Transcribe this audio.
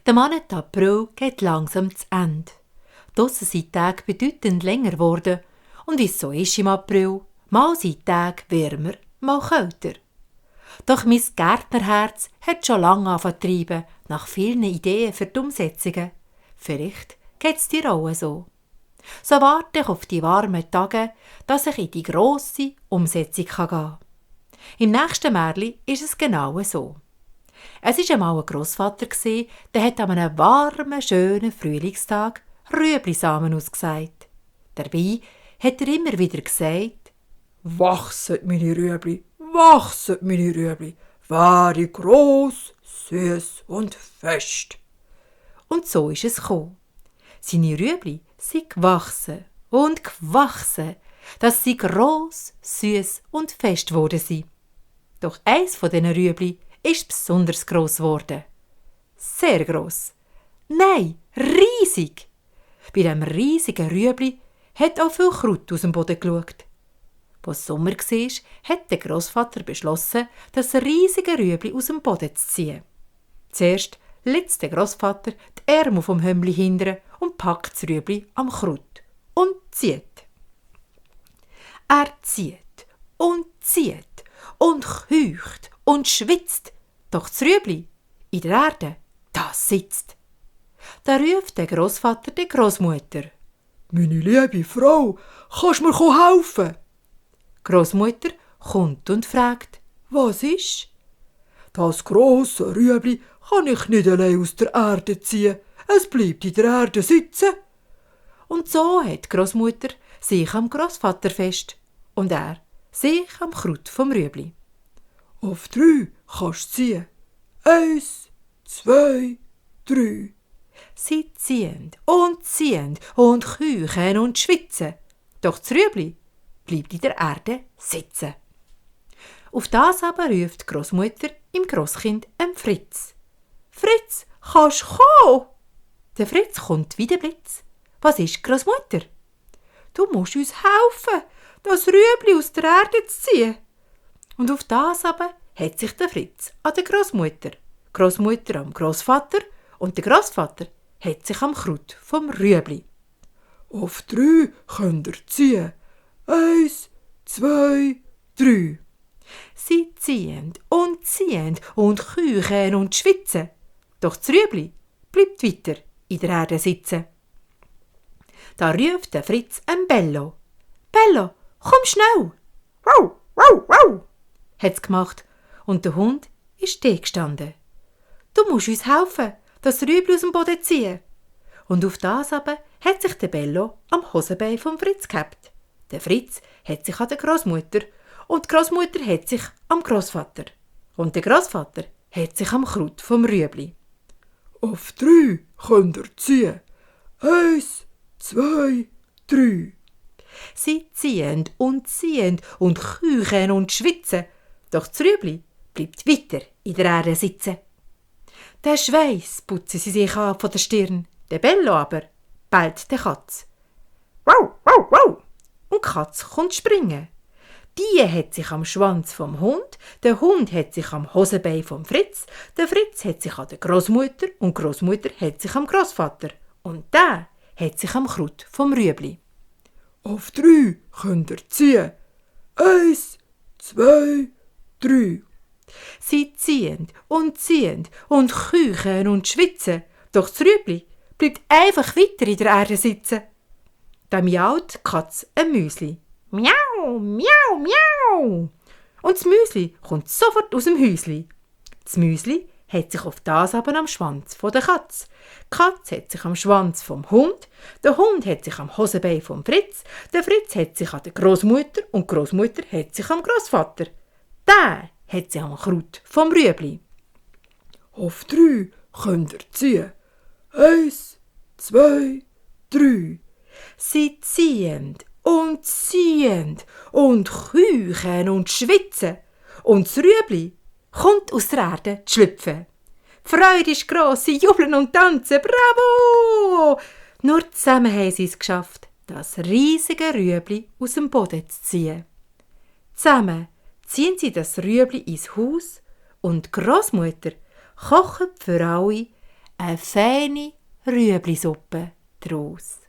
Der Monat April geht langsam zu Ende. Draussen sind die Tage bedeutend länger geworden. Und wie es so ist im April, mal sind die Tage wärmer, mal kälter. Doch mein Gärtnerherz hat schon lange angefangen zu treiben, nach vielen Ideen für die Umsetzungen. Vielleicht geht es dir auch so. So warte ich auf die warmen Tage, dass ich in die grosse Umsetzung gehen kann. Im nächsten Märchen ist es genau so. Es war einmal ein Grossvater, der hat an einem warmen, schönen Frühlingstag Rüeblisamen ausgesät. Dabei hat er immer wieder gesagt: «Wachset, meine Rüebli, wachset, meine Rüebli, werde gross, süß und fest.» Und so ist es gekommen. Seine Rüebli sind gewachsen, dass sie gross, süß und fest geworden sind. Doch eins von diesen Rüebli ist besonders gross geworden. Sehr gross. Nein, riesig. Bei diesem riesigen Rüebli hat auch viel Kraut aus dem Boden geschaut. Als Sommer war, hat der Grossvater beschlossen, das riesige Rüebli aus dem Boden zu ziehen. Zuerst lässt der Grossvater die Ärmel vom Hömmli hindern und packt das Rüebli am Kraut und zieht. Er zieht und keucht und schwitzt, doch das Rüebli in der Erde, das sitzt. Da ruft der Grossvater die Grossmutter: «Meine liebe Frau, kannst mir helfen?» Die Grossmutter kommt und fragt: «Was ist?» «Das grosse Rüebli kann ich nicht allein aus der Erde ziehen. Es bleibt in der Erde sitzen.» Und so hat die Grossmutter sich am Grossvater fest und er sich am Kraut vom Rüebli. «Auf 3 kannst du ziehen. 1, 2, 3. Sie ziehen und keuchen und schwitzen, doch das Rüebli bleibt in der Erde sitzen. Auf das aber ruft die Grossmutter im Grosskind Fritz: «Fritz, kannst du kommen?» Der Fritz kommt wie der Blitz. «Was ist, Grossmutter?» «Du musst uns helfen, das Rüebli aus der Erde zu ziehen.» Und auf das aber hat sich der Fritz an der Grossmutter, die Grossmutter am Grossvater und der Grossvater hat sich am Kraut vom Rüebli. «Auf 3 könnt ihr ziehen. 1, 2, 3. Sie ziehen und keuchen und schwitzen, doch das Rüebli bleibt weiter in der Erde sitzen. Da ruft der Fritz Bello: «Bello, komm schnell!» «Wow, wow, wow!» hat's gemacht und der Hund ist stehen gestanden. «Du musst uns helfen, das Rüebli aus dem Boden ziehen.» Und auf das aber hat sich der Bello am Hosenbein vom Fritz gehabt. Der Fritz hat sich an der Grossmutter und die Grossmutter hat sich am Grossvater und der Grossvater hat sich am Kraut vom Rüebli. «Auf 3 könnt ihr ziehen. 1, 2, 3. Sie ziehen und keuchen und schwitzen, doch das Rüebli bleibt weiter in der Erde sitzen. Der Schweiß putzen sie sich ab von der Stirn, der Bello aber bellt der Katz. «Wow, wow, wow!» Und die Katz kommt springen. Die hat sich am Schwanz vom Hund, der Hund hat sich am Hosenbein vom Fritz, der Fritz hat sich an der Grossmutter und die Grossmutter hat sich am Grossvater und der hat sich am Kraut vom Rüebli. «Auf 3 könnt ihr ziehen. 1, 2, 3. Sie ziehen und keuchen und schwitzen, doch das Rüebli bleibt einfach weiter in der Erde sitzen. Da miaut die Katz ein Müsli. «Miau, miau, miau!» Und das Müsli kommt sofort aus dem Häusli. Das Müsli hat sich auf das aber am Schwanz von der Katz. Die Katz hat sich am Schwanz vom Hund, der Hund hat sich am Hosenbein vom Fritz, der Fritz hat sich an der Grossmutter und die Grossmutter hat sich am Grossvater. Der hat sich am Kraut vom Rüebli. «Auf 3 könnt ihr ziehen. 1, 2, 3. Sie ziehen und keuchen und schwitzen und das Rüebli kommt aus der Erde zu schlüpfen. Die Freude ist gross, sie jubeln und tanzen, bravo! Nur zusammen haben sie es geschafft, das riesige Rüebli aus dem Boden zu ziehen. Zusammen ziehen sie das Rüebli ins Haus und die Grossmutter kocht für alle eine feine Rüeblisuppe draus.